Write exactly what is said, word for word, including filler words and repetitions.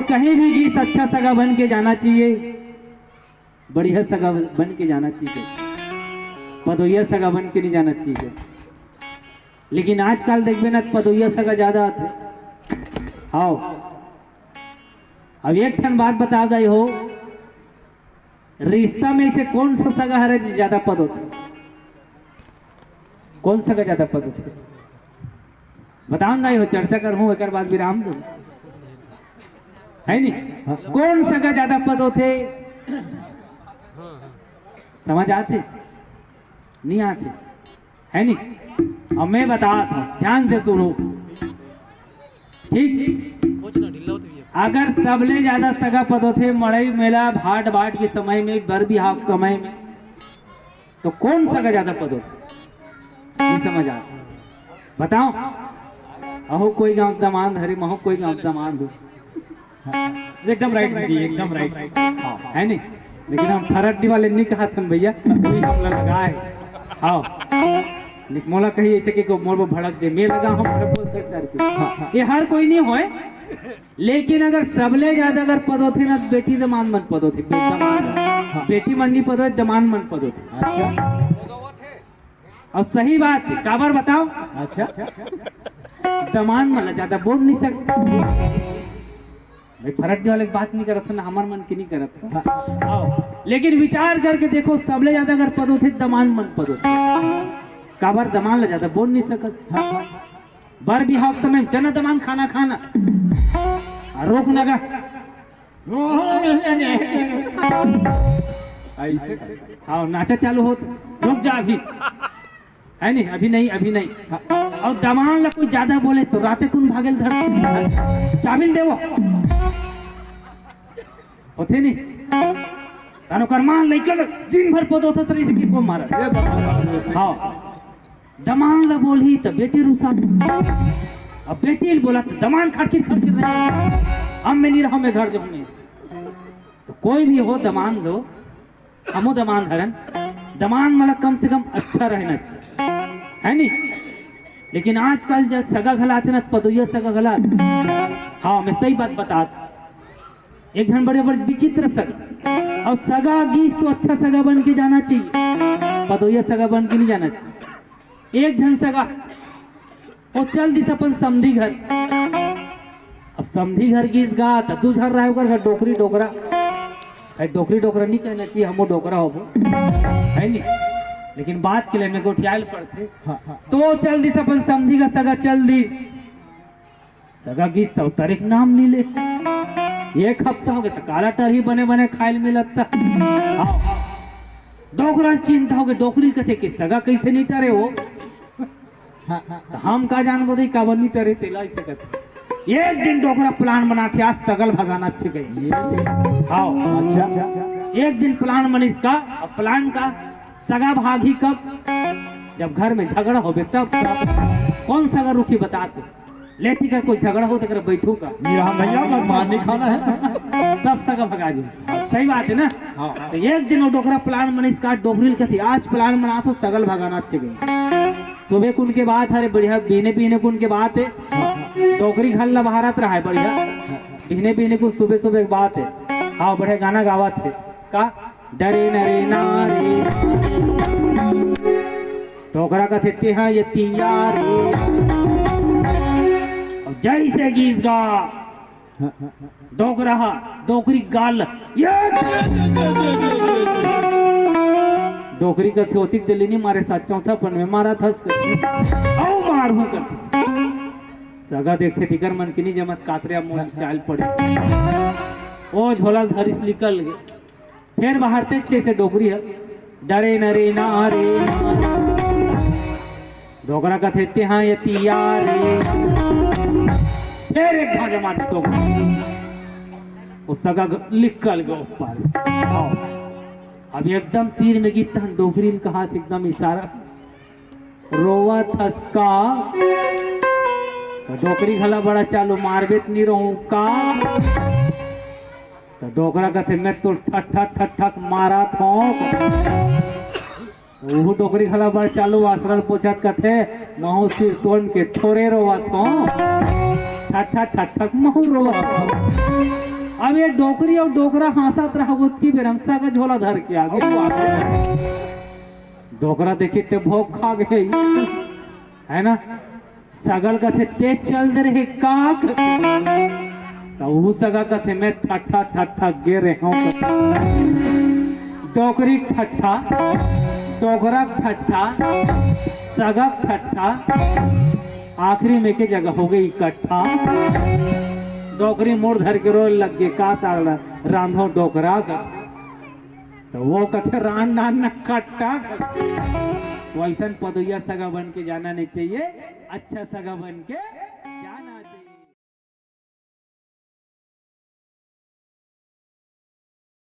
कहीं भी गीस अच्छा सगा बन के जाना चाहिए, बढ़िया सगा बन के जाना चाहिए, पदोइया सगा बन के नहीं जाना चाहिए। लेकिन आजकल देखबे ना, पदोइया सगा ज्यादा आथे। हाँ, अब एक ठन बात बता दे हो, रिश्ता में से कौन सा सगा हरे जे ज्यादा पद होथे? कौन सगा ज्यादा पद होथे? बताओ ना, हो चर्चा करहूं, एकर बाद विराम दो। है नी? कौन सगा ज्यादा पद होथे? समझ आथे? नहीं आथे? है नी? अब मैं बतात हूं, ध्यान से सुनो। ठीक? अगर सबले ज्यादा सगा पद होथे मड़ई मेला भाट बाट के समय में, बर बिहाव के समय में, तो कौन सगा ज्यादा पद होथे? नहीं समझ आ, बताओ। अहो कोई गांव दमांद हरे, महो कोई गांव दमांद हो। एकदम राइट दीदी, एकदम राइट। हाँ, है नहीं? लेकिन हम थरड्डी वाले नहीं कहा थन भैया, कोई हम लगा है। हाँ, नहीं, मोला कही ऐसे कि को मोर वो भड़क दे, मैं लगा हम भड़क बोलते सर के। हाँ, हाँ। ये हर कोई नहीं होए, लेकिन अगर सबले ज्यादा अगर पद होथे ना, तो बेटी दमांद मन पद होथे, बेटा मन। हाँ। बेटी मन नहीं पद होए, दमांद मन पद होथे। अच्छा। और सही बात है, काबर बताओ? अच्छा। दमांद मन ला ज्यादा बोल नहीं सकता। मैं फरक वाले की बात नहीं करत हूँ ना, हमार मन की नहीं करत हूँ। हाँ। आओ, लेकिन विचार करके देखो, सबले ज्यादा अगर पद होथे, दमांद मन पद होथे। काबर दमांद ला ज्यादा बोल नहीं सकत। हाँ, हाँ। बर बिहाव के समय में चना दमांद खाना खाना। आ, रोक नगा। ऐसे कर। हाँ, नाचा चालू होत, रुक जा अभी। है नहीं, अभी नहीं, अभी नहीं। हाँ। और दमांद ला कोई ज्यादा बोले तो राते कुन भागेल धर। चाबिन देवो। होथे नहीं। तानो करमान लइका ल दिन भर पद होथे, सर इसे किको मारा। ये तो हाँ। दमांद ला बोलही त बेटी रुसा। अब बेटी ल बोला त दमांद खटकिर खटकिर रहे। अब मैं नहीं रहा, मैं घर जाऊँ नहीं। तो कोई भी हो दमांद लो, हमो दमांद हरन, दमांद मन ला कम से कम अच्छा रहना चाहिए, है नहीं? लेकिन आजकल जब सगा घला आथे ना, पदोइया सगा घला आथे। हाँ, मैं सही बात बतात। एक झन बड़े बड़े विचित्र सगा, और सगा गीस तो अच्छा सगा बन के जाना चाहिए, पदोइया सगा बन के नहीं जाना चाहिए। एक झन सगा, वो चल दिस अपन समधी घर। अब समधी घर गीस गा, त दू झन रहे ओकर घर, डोकरी डोकरा। भाई, डोकरी डोकरा नहीं कहना चाहिए, हमो डोकरा होबो, है नहीं? लेकिन बात के लिए मैं गोठियाल पड़थे। हाँ, हाँ। तो चल दिस अपन समधी का सगा चल दिस। सगा गीस तो तारीख नाम नहीं ले। एक हफ्ता हो गया तो काला टरही बने बने खाइल मिलत था। हाँ। डोकरा चिंता हो गई, डोकरी कथे कि सगा कैसे नहीं टरे हो? हाँ, हाँ, तो हम का जान बदई काबर नहीं टरे तेला ऐसे कथे। एक दिन डोकरा प्लान बनाथे, आज सगा ल भगाना अच्छे गई। ये ले। हाँ। अच्छा। एक दिन प्लान बनिस का, अब प्लान का सगा भागी कब? जब घर में झगड़ा होबे तब। कौन सगा रुकी बतात? ले ठीक है, कोई झगड़ा हो तो कर बैठू का। ये हम भैया, बस मार नहीं खाना है। सब सगा भगा जी। सही बात है ना? हाँ। तो एक दिन वो डोकरा प्लान बनिस का, डोकरी ल कथे आज प्लान बनाथों, सगा ल भगाना अच्छे गई। सुबह कुन के बात हरे, बढ़िया बीने बीने कुन के बात है। डोकरी घर ला बहारत रहा है, बढ़िया। बीने बीने कुन सुबह सुबह के बात है। हाँ, बढ़िया गाना गावत है। का? डरे नरे नारे। डोकरा कथे तेहा ये तिया रे। अब जैसे गीस गा। डोकरा हा, डोकरी गाल। ये डोकरी कथे ओतिक दिल्ली नहीं मारे, सात चौथा पन में मारा था। आओ मार हूँ कथे। सगा देखथे तिकर मन की नहीं जमत, कातरे मुंह चाल पड़े। ओ झोला धरिस निकल गए। फिर बाहर ते अच्छे से डोकरी है। डरे नरे नारे। डोकरा कथे तेहा ये तिया रे। फिर एक भाजा मार दे डोकरा। वो सगा ग-, निकल गए ऊपर। आओ। अब एकदम तीर में गीत तहन डोकरी ने कहा एकदम इशारा। रोवत हस का? तो डोकरी घला बड़ा चालू, मारबे त नहीं रहूं का? तो डोकरा कथे, मैं तो ठक ठक ठक ठक मारत हूँ। वो डोकरी घला बड़ा चालू, आसरल पोछत कथे, महू सिर तोड़ के थोरे रोवत हूँ। ठक ठक ठक ठक महू रोवत हूँ। अब ये डोकरी अउ डोकरा हाँसत रहा, ओतकी बेर म सगा झोला धर के आगे। डोकरा देखिस ते भोक खा गे, है ना? सगा ल कथे, "ते चल दे रे काक।" त ओ सगा कथे, "मैं ठट्ठा ठट्ठा गे रेहेंव।" डोकरी ठट्ठा, डोकरा ठट्ठा, सगा ठट्ठा, आखिरी में के जगह हो गे इकट्ठा। डोकरी मुड़ धर के रोए लग गे, "का साला रांधो डोकरा का?" त ओ कथे, "रांध ना ना कट्टा।" वइसन पदोइया सगा बन के जाना नहीं चाहिए, अच्छा सगा बन के